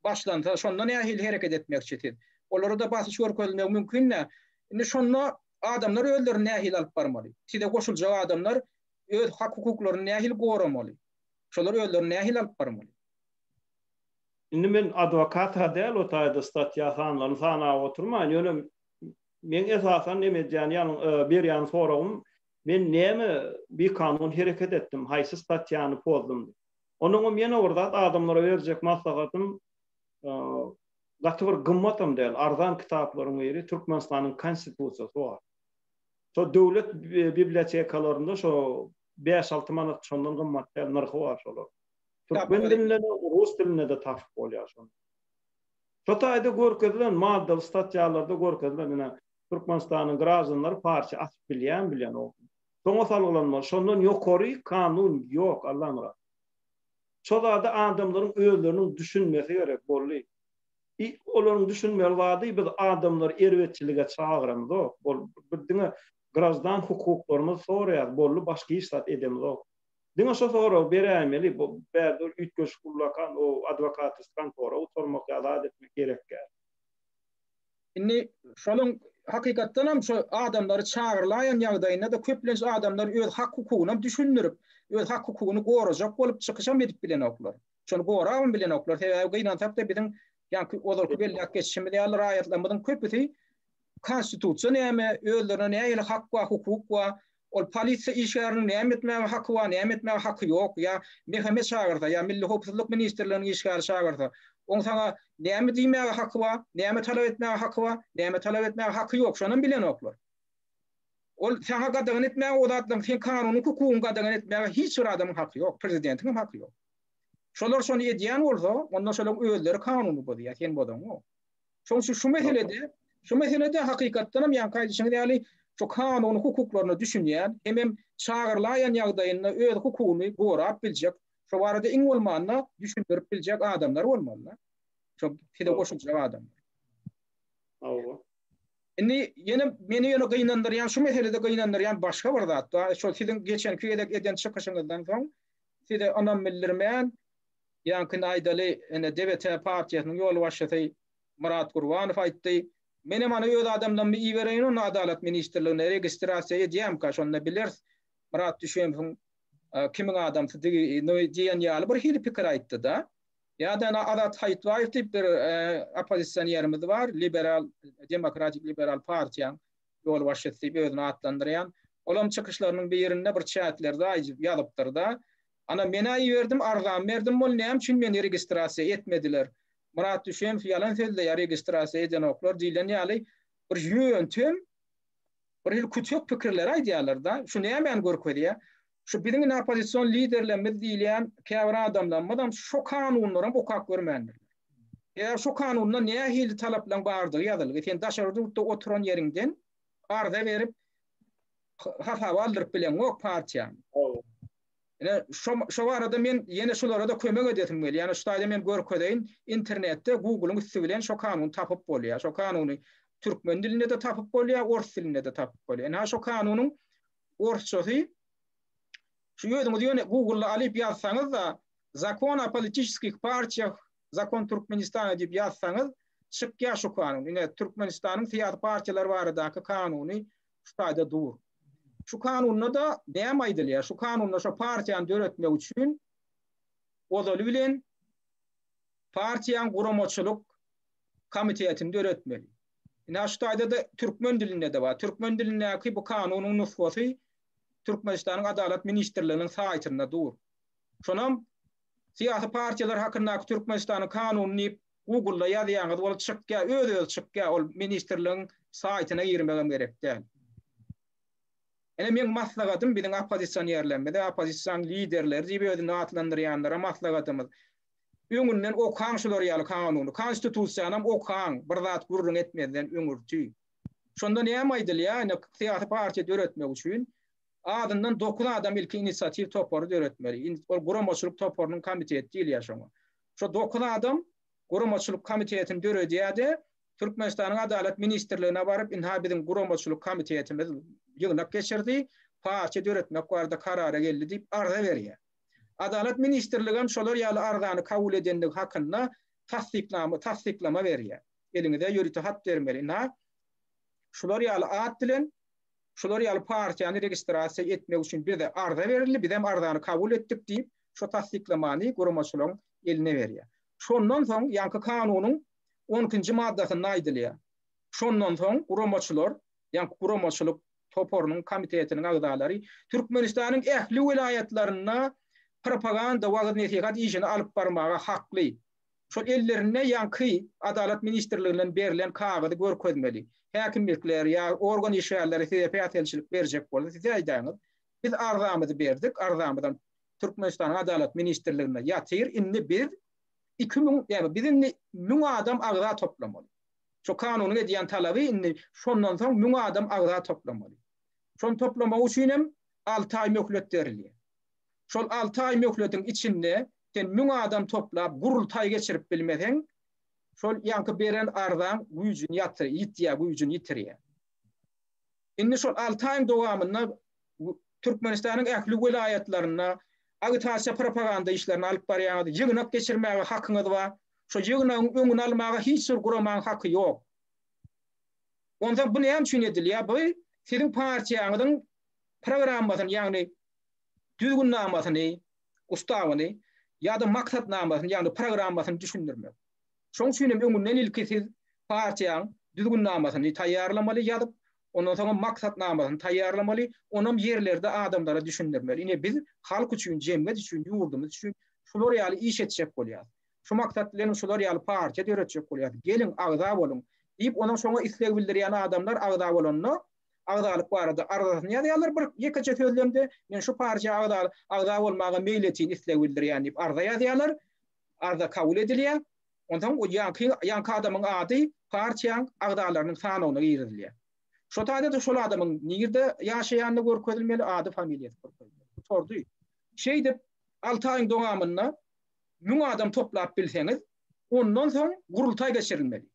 başlansa, şonda nähili hereket etmekçi siz? Olara-da basyş görkezilmegi mümkin-dä. Indi şonda adamlar özlerini nähili alyp barmaly? Size goşuljak adamlar öz hak-hukuklaryny nähili goramaly? Şolar özlerini nähili alyp barmaly? Indi men adwokat-ha däl o taýda statýa sanlaryny sanap oturmaýyn, ýöne meň esasan neme edýän ýalyň berýän soragym men näme bikanun hereket etdim, haýsy statýany pozdum diýip. Onuňam ýene bir zat adamlara berjek maslahatym gaty bir gymmatam däl, arzan kitaplaryň biri Türkmenistanyň Konstitusiýasy bar. Şo döwlet bibliotekalarynda şo bäş-alty manat şondan gymmat däl nyrhy bar şolar. Türkmen dilinde-de, rus dilinde-de tapyp bolýar şony. Şo taýda görkezilen maddaly statýalarda görkezilen ine Türkmenistanyň graždanlary partiýa açyp bilýärmi bilenokmy. Şoňa salgylanmaly. Şondan ýokary kanun ýok Allamyrat. Şo zada adamlaryň özleriniň düşünmesi gerek boldy. I olaryň düşünmeli zady biz adamlary erbetçilige çagyramzok. Bol biz diňe graždan hukuklarymyzy soraýas boldy başga hiç zat edemizok. Diňe şo soragy beräýmeli bu bärde bir üýtgeşik ullakan o adwokatist kontora oturmak ýa zat etmek gerek däl. Indi şonuň hakykatdan hem şu adamlary çagyrlaýan ýagdaýynda-da köplenç adamlar öz hak-hukugynam düşündirip, öz hak-hukugyny gorajak bolup çykyşam edip bilenoklar. Şony gorabam bilenoklar. Sebäbi gynansak-da biziň ýaňky ozalky belläp geçişimiz ýaly raýatlarymyzyň köpüsi konstitusiýa näme, özlerine nähili hak bar, hukuk bar, ol polisiýa işgäriniň näme etmäge haky bar, näme etmäge haky ýok, ýa MHM çagyrsa, ýa Milli howpsuzlyk ministrliginiň işgäri çagyrsa, oň saňa näme diýmäge haky bar, näme talap etmäge haky bar, näme talap etmäge haky ýok, şonam bilenoklar. Ol saňa gadagan etmäge o zatlaryň seň kanuny hukugyňy gadagan etmäge hiç bir adamyň haky ýok, prezidentiň hem haky ýok. Şolar şony edýän bolsa, onda şolaryň özleri kanuny bozýar, sen bozaňok. Şonuň üçin şu meselede. Şu meselede hakykatdan hem ýaňky aýdyşyňyz ýaly şu kanuny hukuklaryna düşünýän hemem çagyrylaýan ýagdaýynda öz hukugyny gorap biljek, şo barada iň bolmanda düşündirip biljek adamlar bolmaly-da. Şo size goşuljak adamlar. Hawa. Indi ýene meni ýöne gynandyrýan şu meselede gynandyrýan başga bir zat bar. Şol siziň geçenki gezek eden çykyşyňyzdan soň size ynam bildirmän ýaňkyny aýdaly ine DBT partiýasynyň ýolbaşçysy Myrat Gurbanow aýtdy. Menem ana öz adamlarymy ibereýin onda Adalat ministrligine registrasiýa edýämka şonda bileris Myrat Düşemowyň kimiň adamsydygyny diýen ýaly bir hili pikir aýtdy-da. Ýa-da ana Azat Haýytbaýew diýip bir oppozisionerimiz bar, liberal, demokratik liberal partiýaň ýolbaşçysy diýip özüni atlandyrýan. Olam çykyşlarynyň birinde bir çätlerde aýdyp ýazypdyr-da. Ana men-ä iberdim, arzamy berdim, ol näme üçin meni registrasiýa etmediler? Myrat Düşemow ýalan sözleýär, registrasiýa edenoklar diýlen ýaly bir ýöntem, bir hili kütek pikirleri aýdýarlar-da. Şu nämäni görkezýär? Şu biziň indi oppozision liderlerimiz diýilýän käbir adamlarymyzam şo kanunlaram okap görmändirler. Sebäbi şo kanunda nähili talaplaryň bardygy ýazylgy. Sen daşary ýurtda oturan ýeriňden arza berip hasaba aldyryp bileňok partiýany. Ine şo şo barada men ýene şulara-da kömek edesim gelýär. Ýani şu taýda men görkezeýin, internetde Google-yň üsti bilen şo kanuny tapyp bolýar. Şo kanuny türkmen dilinde-de tapyp bolýar, ors dilinde-de tapyp bolýar. Ine şo kanunyň orsçasy şu özüňiz ýöne Google-da alyp ýazsaňyz-da Zakon o politiçeskih partiýah, Zakon Türkmenistana diýip ýazsaňyz çykýar şu kanun. Ine Türkmenistanyň syýasy partiýalar baradaky kanuny şu taýda dur. Şu kanunda-da näme aýdylýar? Şu kanunda şo partiýany döretmek üçin ozaly bilen partiýaň guramaçylyk komitetini döretmeli. Ine şu taýda-da türkmen dilinde-de bar. Türkmen dilindäki bu kanunyň nusgasy Türkmenistanyň Adalat ministrliginiň saýtynda dur. Şonam syýasy partiýalar hakyndaky Türkmenistanyň kanuny diýip Google-da ýazýaňyz ol çykýar, öz-özi çykýar, ol ministrligiň saýtyna girmegem gerek däl. Ine meň maslahatym biziň oppozisionerlerimize, oppozisiýanyň liderleri diýip özüni atlandyrýanlara maslahatymyz. Öňünden okaň şular ýaly kanuny, konstitusiýanam okaň, bir zat gürrüň etmezden öňürti. Şonda näme aýdylýar, ine syýasy partiýa döretmek üçin azyndan dokuz adam ilki inisiatiw topary döretmeli. Ol guramaçylyk toparynyň komiteti diýilýär şoňa. Şo dokuz adam guramaçylyk komitetini döredýär-de, Türkmenistanyň Adalat ministrligine baryp, ynha biziň guramaçylyk komitetimiz ýygnak geçirdi, partiýa döretmek barada karara geldi diýip arza berýär. Adalat ministrligem şolar ýaly arzany kabul edendigi hakynda tassyknama, tassyklama berýär. Eliňize ýörite hat bermeli. Ynha, şular ýaly at bilen şular ýaly partiýany registrasiýa etmek üçin bize arza berildi, bizem arzany kabul etdik diýip, şo tassyklamany guramaçylaryň eline berýär. Şondan soň ýaňky kanunyň on ikinji maddasynda aýdylýar. Şondan soň guramaçylar, ýaňky guramaçylyk toparynyň komitetiniň agzalary Türkmenistanyň ähli welaýatlarynda propaganda, wagyz-nesihat işini alyp barmaga hakly. Şol ellerinde ýaňky Adalat ministrliginden berlen kagyzy görkezmeli. Häkimlikler ýa organ işgärleri size päsgelçilik berjek bolsa siz aýdaýyňyz, biz arzamyzy berdik, arzamyzam Türkmenistanyň Adalat ministrliginde ýatyr, indi biz 2000, ýagny biz indi 1000 adam agza toplamaly. Şu kanunyň edýän talaby indi şondan soň 1000 adam agza toplamaly. Şony toplamak üçin hem 6 aý möhlet berilýär. Şol 6 aý möhletiň içinde sen 1000 adam toplap gurultaý geçirip bilmeseň, şol ýaňky beren arzaň güýjüni ýatyr, ýitýär, güýjüni ýitirýär. Indi şol 6 aýyň dowamynda Türkmenistanyň ähli welaýatlarynda agitasiýa propaganda işlerini alyp barýaňyz, ýygnak geçirmäge hakyňyz bar. Şo ýygnagyň öňüni almaga hiç bir guramaň haky ýok. Onsoň bu näme üçin edilýär? Bu siziň partiýaňyzyň programmasyny, ýagny düzgünnamasyny, ustawyny ýa-da maksatnamasyny, ýagny programmasyny düşündirmek. Şoň üçin hem öňünden ilki siz partiýaň düzgünnamasyny taýýarlamaly ýazyp, ondan soňam maksatnamasyny taýýarlamaly, onam ýerlerde adamlara düşündirmeli. Ine biz halk üçin, jemgyýet üçin, ýurdumyz üçin şular ýaly iş etjek bolýas. Şu maksat bilen şular ýaly partiýa döretjek bolýas. Geliň, agza boluň diýip, onuň şoňa isleg bildirýän adamlar agza bolanda, agzalyk barada arzasyny ýazýarlar bir ýekeje sözlemde, men şu partiýa agza agza bolmaga meýletin isleg bildirýän diýip arza ýazýarlar. Arza kabul edilýär. Onsoň o ýaňky ýaňky adamyň ady partiýaň agzalarynyň sanawyna girizilýär. Şo taýda-da şol adamyň nirde ýaşaýandygy görkezilmeli, ady, familiýasy görkezilmeli. Gutardy. Şeýdip, alty aýyň dowamynda 1000 adam toplap bilseňiz, ondan soň gurultaý geçirilmeli.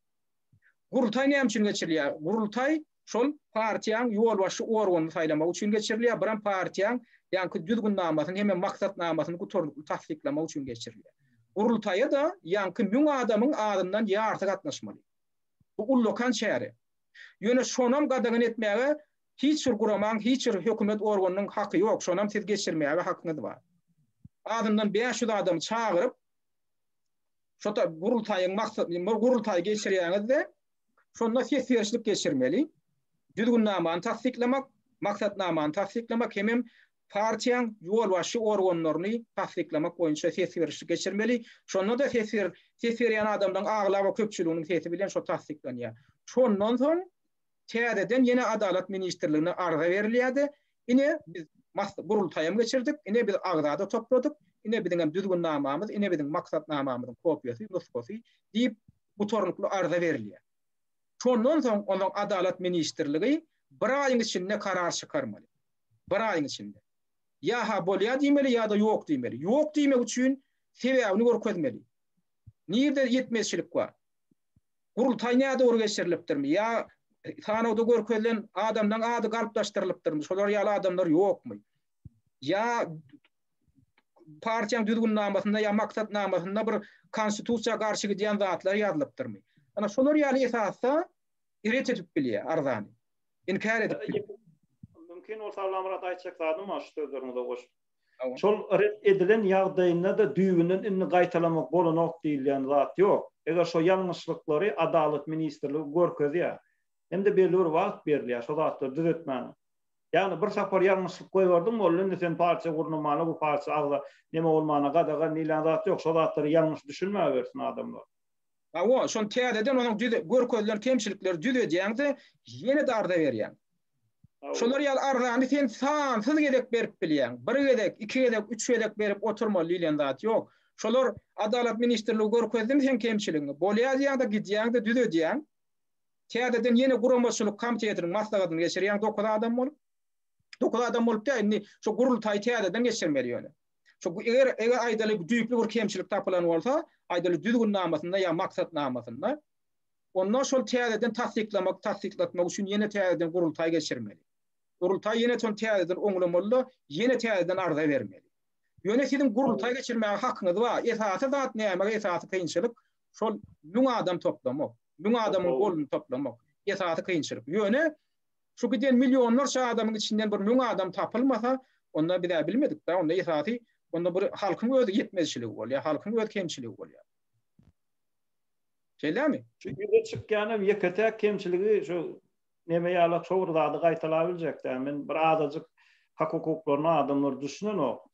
Gurultaý näme üçin geçirilýär? Gurultaý şol partiýaň ýolbaşçy organyny saýlamak üçin geçirilýär, birem partiýaň ýaňky düzgünnamasyny hemem maksatnamasyny gutarnykly tassyklamak üçin geçirilýär. Gurultaýa-da ýaňky 1000 adamyň azyndan ýarsy gatnaşmaly. Bu ullakan çäre. Ýöne şonam gadagan etmäge hiç bir guramaň, hiç bir hökümet organynyň haky ýok, şonam siz geçirmäge hakyňyz bar. Azyndan 500 adamy çagyryp, Şo da gurultaýyň maksady, bir gurultaý geçirýäňiz-de, şonda ses berişlik geçirmeli. Düzgünnamany tassyklamak, maksatnamany tassyklamak hemem partiýaň ýolbaşçy organlaryny tassyklamak boýunça ses berişlik geçirmeli. Şonda-da ses ber, ses berýän adamlaryň aglaba köpçüliginiň sesi bilen şo tassyklanýar. Şondan soň täzeden ýene Adalat ministrligine arza berilýär-de, ine biz gurultaýam geçirdik, ine biz agza-da topladyk, ine biziňem düzgünnamamyz, ine biziň maksatnamamyzyň kopiýasy, nusgasy diýip gutarnykly arza berilýär. Şondan soň onuň Adalat ministrligi bir aýyň içinde karar çykarmaly. Bir aýyň içinde. Ýa-ha bolýar diýmeli, ýa-da ýok diýmeli. Ýok diýmek üçin sebäbini görkezmeli. Nirde ýetmezçilik bar? Gurultaý nädogry geçirilipdirmi ýa sanawda görkezilen adamlaň ady galplaşdyrylypdyrmy, şolar ýaly adamlar ýokmy? Ýa partiýaň düzgünnamasynda ýa maksatnamasynda bir konstitusiýa garşy gidýän zatlar ýazylypdyrmy? Ana şolar ýaly esasda ret edip bilýär arzany. Inkär edip bilýär. Mümkin bolsa Allamyrat aýtjak zadym bar şu sözleriňize goşup. Şol ret edilen ýagdaýynda-da düýbünden indi gaýtalamak bolanok diýilýän zat ýok. Eger şo ýalňyşlyklary Adalat ministrligi görkezýär hem-de belli bir wagt berilýär şo zatlary düzetmäne. Ýagny bir sapar ýalňyşlyk goýberdiň boldy indi sen partiýa gurnamana bu partiýa agza neme bolmana gadagan diýilýän zat ýok. Şo zatlary ýalňyş düşünmäwersin adamlar. Hawa, şony täzeden onuň düze görkezilen kemçilikleri düzedýäň-de, ýene-de arza berýäň. Şolar ýaly arzany sen sansyz gezek berip bilýäň. Bir gezek, iki gezek, üç gezek berip oturmaly diýlen zat ýok. Şolar Adalat ministrligi görkezdimi seň kemçiligiňi? Bolýar diýýäň-de, gidýäň-de düzedýäň. Täzeden ýene guramaçylyk komitetiniň maslahatyny geçirýäň dokuz adam bolup. Dokuz adam bolup däl, indi şu gurultaýy täzeden geçirmeli ýöne. Şu eger eger aýdaly düýpli bir kemçilik tapylan bolsa, aýdaly düzgünnamasynda ýa maksatnamasynda, onda şol täzeden tassyklamak, tassyklatmak üçin ýene täzeden gurultaý geçirmeli. Gurultaý ýene şony täzeden oňlamaly-da, ýene täzeden arza bermeli. Ýöne siziň gurultaý geçirmäge hakyňyz bar. Esasy zat näme, esasy kynçylyk şol 1000 adam toplamak, 1000 adamyň goluny toplamak esasy kynçylyk. Ýöne Şu giden millionlarça adamyň içinden bir 1000 adam tapylmasa, onda biz-ä bilmedik-dä, onda esasy, onda bir halkyň öz ýetmezçiligi bolýar, halkyň öz kemçiligi bolýar. Şeýlemi? Şu ýüze çykýan hem ýeke-täk kemçiligi şu neme ýaly şo bir zady gaýtalabiljek däl. Men bir azajyk hak-hukuklaryna adamlar düşünenok.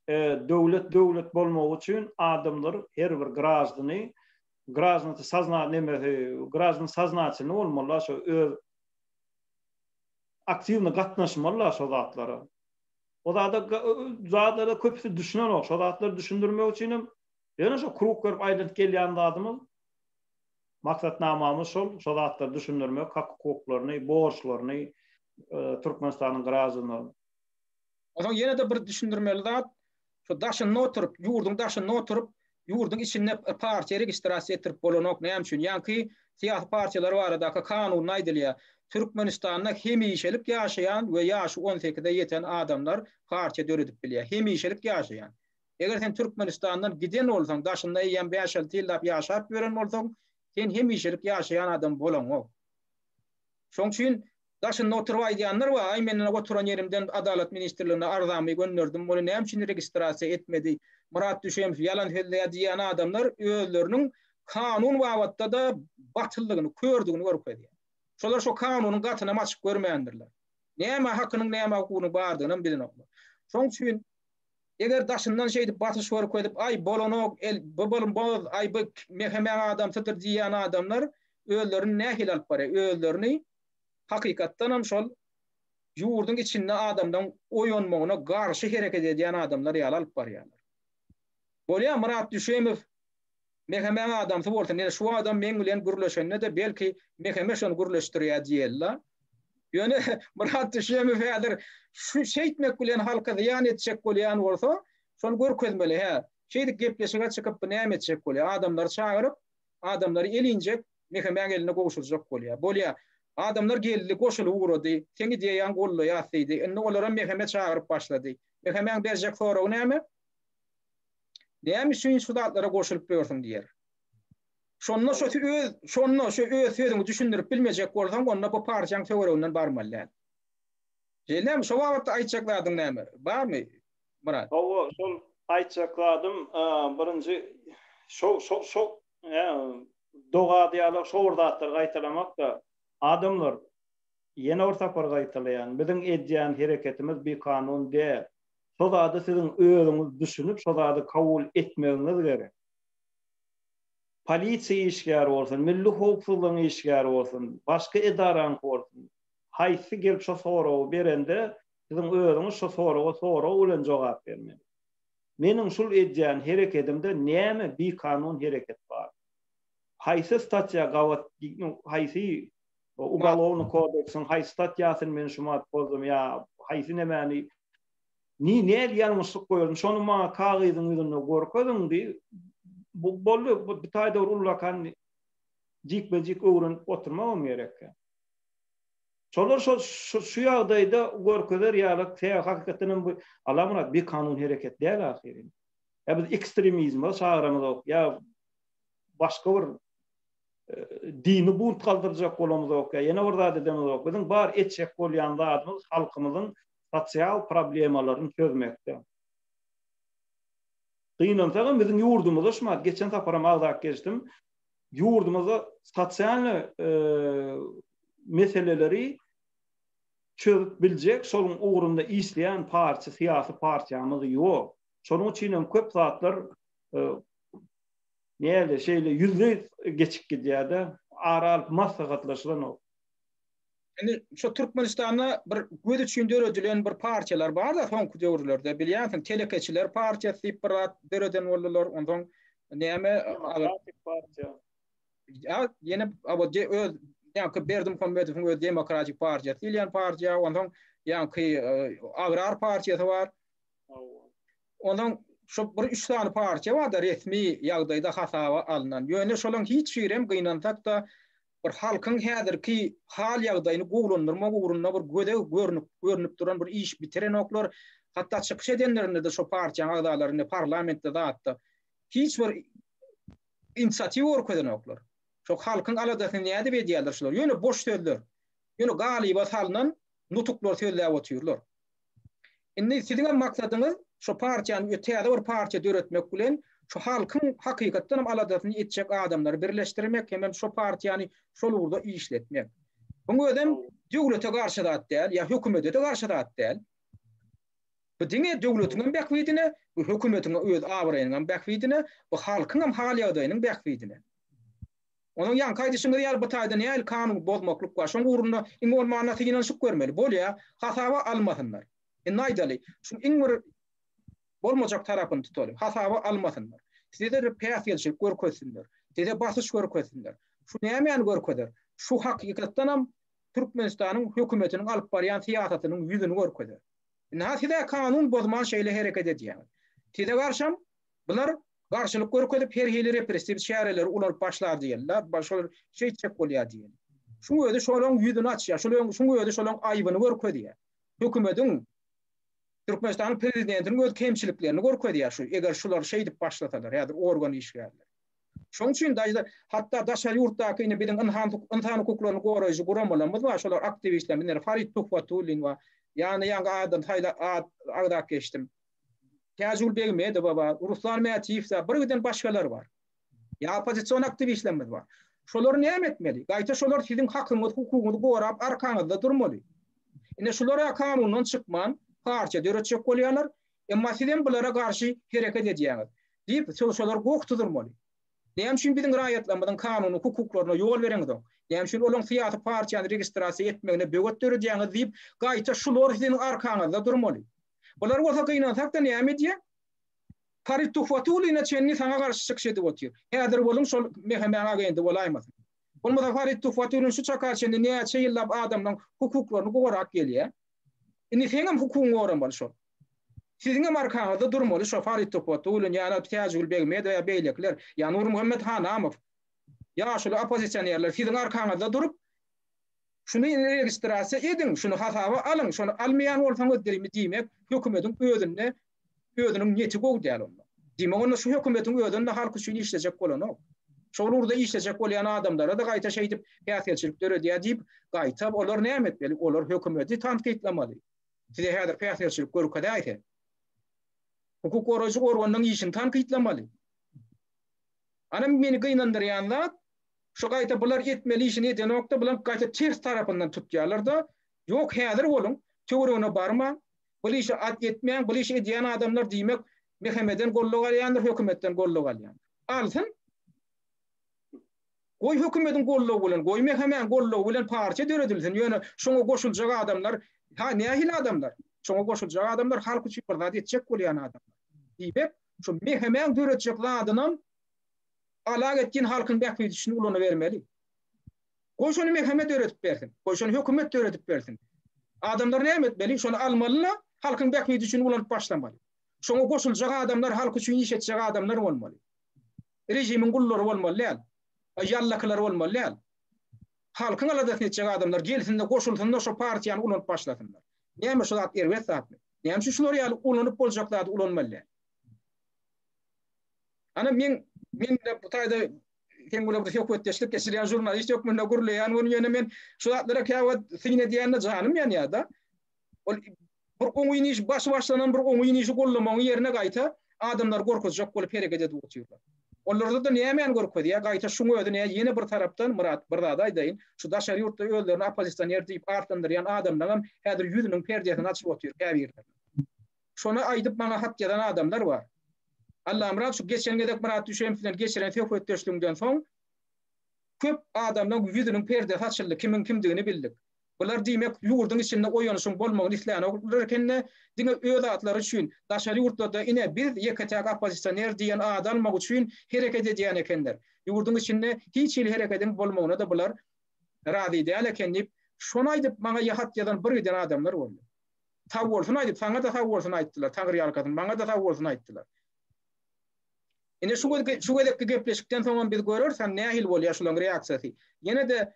Döwlet döwlet bolmagy üçin adamlar her bir graždany graždany sazna nemesi graždan saznatelny bolmaly şo öz aktiwny gatnaşmalylar şo zatlara. O zada zatlara köpüsi düşünenok. Şo zatlary düşündirmek üçin hem ýöne şo krug berip aýlanyp gelýän zadymyz maksatnamamyz şol, şo zatlary düşündirmek, hak-hukuklaryny, borçlaryny Türkmenistanyň graždanlarynyň. Onsoň ýene-de bir düşündirmeli zat, şu daşynda oturyp, ýurduň daşynda oturyp, ýurduň içinde partiýa registrasiýa etdirip bolanok. Näme üçin? Ýaňky syýasy partiýalar baradaky kanunda aýdylýar. Türkmenistanda hemişelik ýaşaýan we ýaşy on sekize ýeten adamlar partiýa döredip bilýär. Hemişelik ýaşaýan. Eger sen Türkmenistandan giden bolsaň, daşynda eýýäm bäş-alty ýyllap ýaşap ýören bolsaň, sen hemişelik ýaşaýan adam bolaňok. Şoň üçin Daşynda oturyp aýdýanlar bar, aý men ine oturan ýerimden Adalat ministrligine arzamy gönderdim, ony näme üçin registrasiýa etmedi, Myrat Düşemow ýalan sözleýär diýýän adamlar özleriniň kanun babatda-da batyldygyny, kördügini görkezýär. Şolar şo kanunyň gatynam açyp görmändirler. Näme hakynyň, näme hukugynyň bardygynam bilenoklar. Şoň üçin eger daşyndan şeýdip basyş görkezip, aý bolanok, el bu bolmaz, aý bu MHM-iň adamsydyr diýýän adamlar özlerini nähili alyp barýar? Özlerini hakykatdanam şol ýurduň içinde adamlaryň oýanmagyna garşy hereket edýän adamlar ýaly alyp barýarlar. Bolýar Myrat Düşemow. MHM-iň adamsy bolsa, ine şu adam meň bilen gürleşende-de belki MHM şony gürleşdirýär diýeli-la. Ýöne Myrat Düşemow häzir şu şeýtmek bilen halka zyýan etjek bolýan bolsa, şony görkezmeli, hä. Şeýdip gepleşige çykyp bu näme etjek bolýar? Adamlary çagyryp, adamlary elinjek MHM-iň eline gowşurjak bolýar. Bolýar. Adamlar geldi, goşulyp ugrady. Seň ideýaňy goldaýas diýdi. Indi olaram MHM çagyryp başlady. MHM-iň berjek soragy näme? Näme üçin şu zatlara goşulyp ýörsüň diýer. Şonda şu öz şonda şu öz sözüňi düşündirip bilmejek bolsaň, onda bu partiýaň töwereginden barmaly däl. Şeýlemi? Şo babatda aýtjak zadyň näme? Barmy, Myrat? Hawa, şol aýtjak zadym, birinji şo şo şo doga diýýärler, şo bir zatlary gaýtalamak-da. Adamlar, ýene bir sapar gaýtalaýan, biziň edýän hereketimiz bikanun däl. Şo zady siziň özüňiz düşünip, şo zady kabul etmegiňiz gerek. Polisiýa işgäri bolsun, milli howpsuzlygyň işgäri bolsun, başga edaraňky bolsun, haýsy gelip şo soragy berende, siziň özüňiz şo soraga sorag bilen jogap bermeli. Meniň şul edýän herekedimde näme bikanun hereket bar? Haýsy statýa gabat, haýsy ugalownyý kodeksiň haýsy statýasyny men şumat bozdum ýa haýsy nemäni ni näl ýalňyşlyk goýardym şony maňa kagyzyň ýüzünde görkeziň diý bu boldy bu taýda bir ullakan jikme-jik öwrenip oturmagam gerekkä. Şolar şo şu ýagdaýda görkezer ýaly sebäbi hakykatdan hem bu Allamyrat bikanun hereket däl ahyryn. Ýa biz ekstremizme çagyramyzok ýa başga bir dini bunt galdyrjak bolamyzok ýa ýene bir zat edemizok. Biziň bar etjek bolýan zadymyz halkymyzyň sosial problemalaryny çözmekde. Gynansagam biziň ýurdumyzda şumat geçen saparam agzap geçdim. Ýurdumyzda sosial meseleleri çözüp biljek, şonuň ugrunda işleýän partiýa, syýasy partiýamyz ýok. Şonuň üçin hem köp zatlar Näde şeýle ýüzleý geçip gidýär-de, ara alyp maslahatlaşylanok. Indi şu Türkmenistanda bir göz üçin döredilen bir partiýalar bar-da soňky döwürlerde bilýänsiň, telekeçiler partiýasy diýip bir zat döreden boldular. Onsoň näme Demokratik partiýa. Ýa ýene öz ýaňky Berdimuhamedowyň öz Demokratik partiýasy diýilýän partiýa, onsoň ýaňky Agrar partiýasy bar. Onsoň şu bir üç sany partiýa bar-da resmi ýagdaýda hasaba alnan. Ýöne şolaryň hiç birem gynansak-da bir halkyň häzirki hal ýagdaýyny gowulandyrmak ugrunda bir göze görnüp görnüp duran bir iş bitirenoklar. Hatda çykyş edenlerinde-de şo partiýanyň agzalary indi parlamentde zatda hiç bir inisiatiwa görkezenoklar. Şo halkyň aladasyny nädip edýärler şular? Ýöne boş sözler. Ýöne galyba salnan nutuklar sözläp otyrlar. Indi siziň hem maksadyňyz şu partiýany täze bir partiýa döretmek bilen şu halkyň hakykatdan hem aladasyny etjek adamlary birleşdirmek hemem şu partiýany şol ugurda işletmek. Buň özem döwlete garşy zat däl, ýa hökümete-de garşy zat däl. Bu diňe döwletiň hem bähbidine, bu hökümetiň öz abraýynyň hem bähbidine, bu halkyň hem hal-ýagdaýynyň bähbidine. Onuň ýaňky aýdyşyňyz ýaly bu taýda nähili kanun bozmaklyk bar? Şoň ugrunda iň bolmanda synanyşyp görmeli. Bolýa, hasaba almasynlar. Indi aýdaly, şuň iň bir bolmajak tarapyny tutaly. Hasaba almasynlar. Size bir päsgelçilik görkezsinler. Size basyş görkezsinler. Şu nämäni görkezer? Şu hakykatdanam Türkmenistanyň hökümetiniň alyp barýan syýasatynyň ýüzüni görkezer. Ynha siz-ä kanun bozman şeýle hereket edýäňiz. Size garşam bular garşylyk görkezip her hili repressiw çäreleri ulanyp başlar diýeli-de, şolar şeýtjek bolýar diýeli. Şuň özi şolaň ýüzüni açýar, şolaň şuň özi şolaň aýbyny görkezýär. Hökümediň Türkmenistanyň prezidentiniň öz kemçiliklerini görkezýär şu, eger şular şeýdip başlasalar, häzir organ işgärleri. Şoň üçin daýza, hatda daşary ýurtdaky indi biziň ynsan ynsan hukuklaryny goraýjy guramalarymyz bar, şolar aktiwistler, indi Farid Tuhbatullin bar, ýany ýaňky adyny saýla ad agzap geçdim. Täjigül Begmedowa bar, Ruslan Mätiýew bar, birgiden başgalar bar. Ýa oppozision aktiwistlerimiz bar. Şolary näme etmeli? Gaýta şolar siziň hakyňyz, hukugyňyzy gorap arkaňyzda durmaly. Ine şular-a kanundan çykman partiýa döretjek bolýarlar, emma sizem bulara garşy hereket edýäňiz diýip, şolary goh tuzurmaly. Näme üçin biziň raýatlarymyzyň kanuny hukuklaryna ýol bereňizok? Näme üçin olaň syýasy partiýany registrasiýa etmegine böwet döredýäňiz diýip, gaýta şular siziň arkaňyzda durmaly. Bular bolsa gynansak-da näme edýär? Farid Tuhbatullina çenli saňa garşy çykyş edip otyr. Häzir boluň şol MHM-niň agenti bolaýmasyn. Bolmasa Farid Tuhbatullin şu çaka çenli näçe ýyllap adamlaryň hukuklaryny gorap gelýär. Indi seňem hukugyňy goramaly şol. Siziňem arkaňyzda durmaly şo Farid Tuhbatullin ýa-da Täjigül Begmedowa ýa beýlekiler, ýa Nurmuhammet Hanamow. Ýaşuly oppozisionerler siziň arkaňyzda durup, şuny registrasiýa ediň, şuny hasaba alyň, şony almaýan bolsaňyz diýmek hökümetiň özünde özüniň niýeti gowy däl onda. Diýmek onda şu hökümetiň özem-de halk üçin işlejek bolanok. Şol ugurda işlejek bolýan adamlara-da gaýta şeýdip päsgelçilik döredýär diýip, gaýta olar näme etmeli? Olar hökümeti tankytlamaly. Size häzir päsgelçilik görkezäýse. Hukuk goraýjy organynyň işini tankytlamaly. Ana meni gynandyrýan zat, şu gaýta bular etmeli işini edenokda, bular gaýta ters tarapyndan tutýarlar-da, ýok häzir boluň, töweregine barmaň, bul işi at etmäň, bul işi edýän adamlar diýmek MHM-den goldaw alýandyr, hökümetden goldaw alýandyr. Alsyn. Goý hökümediň goldawy bilen, goý MHM-niň goldawy bilen partiýa döredilsin, ýöne şoňa goşuljak adamlar, ha nähili adamlar? Şoňa goşuljak adamlar halk üçin bir zat etjek bolýan adamlar. Diýmek, şu MHM-niň döretjek zadynam alagetdin halkyň bähbidi üçin ulanybermeli. Goý şony MHM döredip bersin. Goý şony hökümet döredip bersin. Adamlar näme etmeli? Şony almaly-da, halkyň bähbidi üçin ulanyp başlamaly. Şoňa goşuljak adamlar halk üçin iş etjek adamlar bolmaly. Režimiň gullary bolmaly däl. Ýallakylar bolmaly däl. Halkyň aladasyny etjek adamlar gelsin-de, goşulsyn-da, şo partiýany ulanyp başlasynlar. Näme şu zat erbet zatmy? Näme üçin şular ýaly ulanyp boljak zady ulanmaly däl? Ana men men bu taýda sen bilen bir söhbetdeşlik geçirýän žurnalist hökmünde gürleýän gün ýöne men şu zatlara käwagt syn edýände janym ýanýar-da. Ol bir oňyn iş başy başlanan bir oňyn işi gollamagyň ýerine gaýta adamlary gorkuzjak bolup hereket edip otyrlar. Olarda-da nämäni görkezýär? Gaýta şuň özi nä ýene bir tarapdan Myrat bir zady aýdaýyn, şu daşary ýurtda özlerini oppozisioner diýip atlandyrýan adamlaňam häzir ýüzüniň perdesini açyp otyr käbirleri. Şony aýdyp maňa hat ýazan adamlar bar. Allamyrat şu geçen gezek Myrat Düşemow bilen geçiren söhbetdeşligiňden soň köp adamlaň ýüzüniň perdesi açyldy, kimiň kimdigini bildik. Bular diýmek ýurduň içinde oýanyşyň bolmagyny islänoklar ekende, diňe öz atlary üçin daşary ýurtlarda ine biz ýeke-täk oppozisioner diýen ady almak üçin hereket edýän ekenler. Ýurduň içinde hiç hili herekediň bolmagyna-da bular razy däl eken diýip, şony aýdyp maňa hat ýazan bir giden adamlar boldy. Sag bolsun aýdyp, saňa-da sag bolsun aýtdylar, Taňryýalkasyn, maňa-da sag bolsun aýtdylar. Ine şu şu gezekki gepleşikden soňam biz göreris han nähili bolýar şularyň reaksiýasy. Ýene-de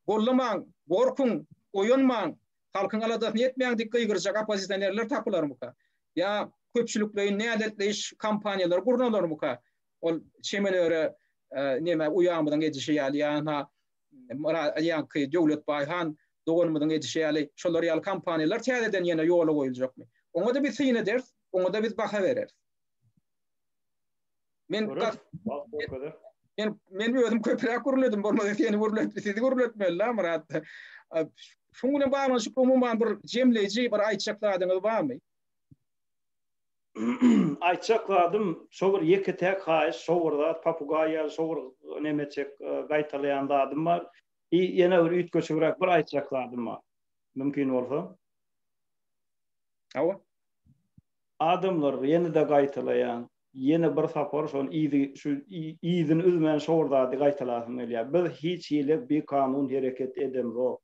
gollamaň, gorkuň, oýanmaň, halkyň aladasyny etmäň diýip gygyrjak oppozisionerler tapylarmyka? Ýa köpçülikleýin näletleýiş kampaniýalary gurnalarmyka? Ol çemenöre neme uýamyzyň edişi ýaly ýa-ha ýaňky Döwlet Baýhan doganymyzyň edişi ýaly şolar ýaly kampaniýalar täzeden ýene ýola goýuljakmy? Oňa-da biz syn ederis, oňa-da biz baha bereris. Men Men men özüm köpräk gürledim, bolmasa seni gürlet, sizi gürletmeli la Myrat. Şuň bilen baglanyşykly umuman bir jemleýji bir aýtjak zadyňyz barmy? Aýtjak zadym şo bir ýeke-täk haýyş, şo bir zat, papugaý ýaly şo bir nemeçek gaýtalaýan zadym bar. I ýene bir üýtgeşigräk bir aýtjak zadym bar. Mümkin bolsa. Hawa. Adamlar, ýene-de gaýtalaýan, ýene bir sapar şony yzy şu yzyny üzmän şo bir zady gaýtalasym gelýär. Biz hiç hili bikanun hereket edemzok.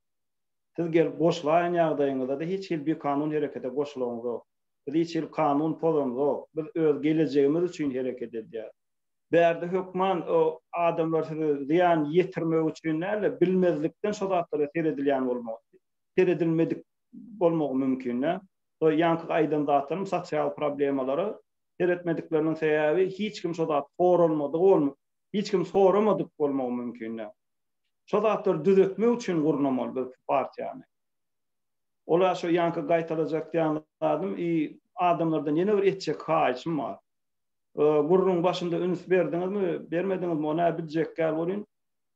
Siz gelip goşulaýan ýagdaýyňyzda-da hiç hili bikanun herekete goşulaňzok. Biz hiç hili kanun pozamzok. Biz öz gelejegimiz üçin hereket edýäris. Bärde hökman adamlar size zyýan ýetirmek üçin däl-de, bilmezlikden şo zatlara seredilýän bolmagy, seredilmedik bolmagy mümkin-dä. Şo ýaňky aýdan zatlarym sosial problemalara seretmedikleriniň sebäbi hiç kim şo zat soralmadygy bolma, hiç kim soramadyk bolmagy mümkin-dä. Şo zatlary düzetmek üçin gurnamaly biz partiýany. Ola şo ýaňky gaýtalajak diýen zadym i adamlardan ýene bir etjek haýyşym bar. Gürrüň başynda üns berdiňizmi, bermediňizmi, ony-a biljek däl welin,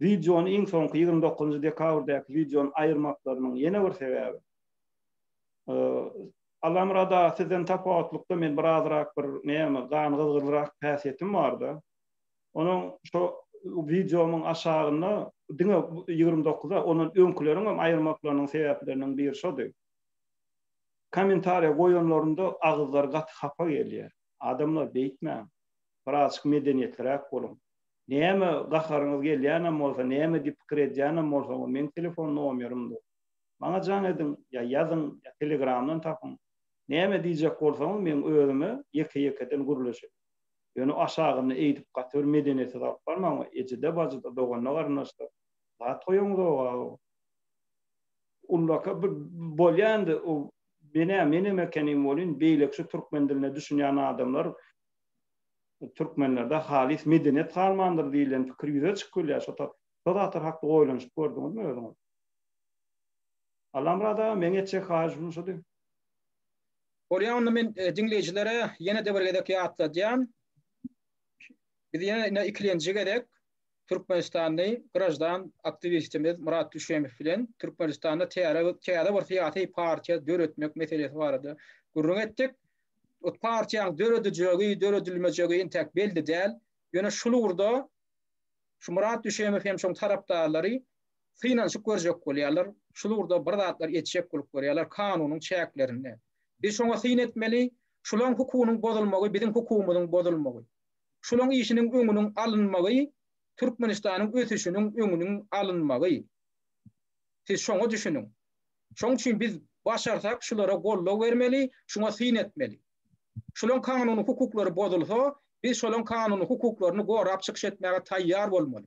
wideony iň soňky 29-njy dekabrdaky wideony aýyrmaklarynyň ýene bir sebäbi. Allamyrat aga sizden tapawutlykda men birazrak bir näme gan gyzgynrak häsiýetim barda. Onuň şo wideomyň aşagynda diňe 29-a ondan öňküleriň hem aýyrmaklarynyň sebäpleriniň biri şody. Kommentariýa goýanlarynda agyzlary gaty hapa gelýär. Adamlar beýtmäň. Birazjyk medeniýetliräk boluň. Näme gaharyňyz gelýänem bolsa, näme diýip pikir edýänem bolsaňyz, meň telefon nomerim dur. Maňa jaň ediň, ýa ýazyň, ýa telegramdan tapyň. Näme diýjek bolsaňyz, meň özüme ýeke-ýekeden gürleşeliň. Ýöne aşagynda eýdip gaty bir medeniýetsiz alyp barmaň, ejede-bajyda, doganda-garyndaşda zat goýaňyzog-a. Ullaka bir bolýa indi o menä menem ekenim welin beýleki şu türkmen diline düşünýän adamlar türkmenlerde halys medeniýet galmandyr diýilen pikir ýüze çykyp bilýär şo şo zatlar hakda oýlanyşyp gördüňizmi özüňiz? Allamyrat aga meň etjek haýyşym şudy. Bolýa onda men diňleýjilere ýene-de bir gezek ýatladýan. Biz ýene ikilenji gezek Türkmenistanly graždan aktiwistimiz Myrat Düşemow bilen Türkmenistanda täze täze bir syýasy partiýa döretmek meselesi barada gürrüň etdik. O partiýanyň döredijegi, döredilmejegi entäk belli däl. Ýöne şul ugurda şu Myrat Düşemow hem şoň tarapdarlary synanyşyp görjek bolýarlar. Şul ugurda bir zatlar etjek bolup görýärler kanunyň çäklerinde. Biz şoňa syn etmeli. Şulaň hukugynyň bozulmagy biziň hukugymyzyň bozulmagy. Şulaň işiniň öňüniň alynmagy Türkmenistanyň ösüşiniň öňüniň alynmagy. Siz şoňa düşüniň. Şoň üçin biz başarsak şulara goldaw bermeli, şuňa syn etmeli. Şulaň kanuny hukuklary bozulsa, biz şolaň kanuny hukuklaryny gorap çykyş etmäge taýýar bolmaly.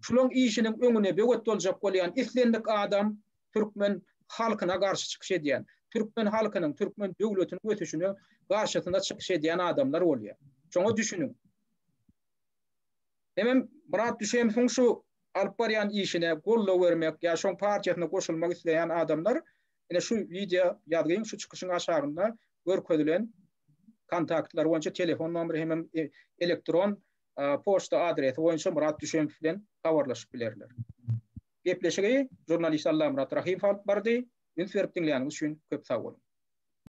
Şulaň işiniň öňüne böwet boljak bolýan islendik adam türkmen halkyna garşy çykyş edýän, türkmen halkynyň, türkmen döwletiniň ösüşine garşysyna çykyş edýän adamlar bolýar. Şoňa düşüniň. Hemem Myrat Düşemowyň şu alyp barýan işine goldaw bermek ýa şoň partiýasyna goşulmak isleýän adamlar ine şu wideo ýazgyň şu çykyşyň aşagynda görkezilen kontaktlar boýunça telefon nomeri hemem elektron poçta adresi boýunça Myrat Düşemow bilen habarlaşyp bilerler. Gepleşigi žurnalist Allamyrat Rahymow alyp bardy. Üns berip diňläniňiz üçin köp sag boluň.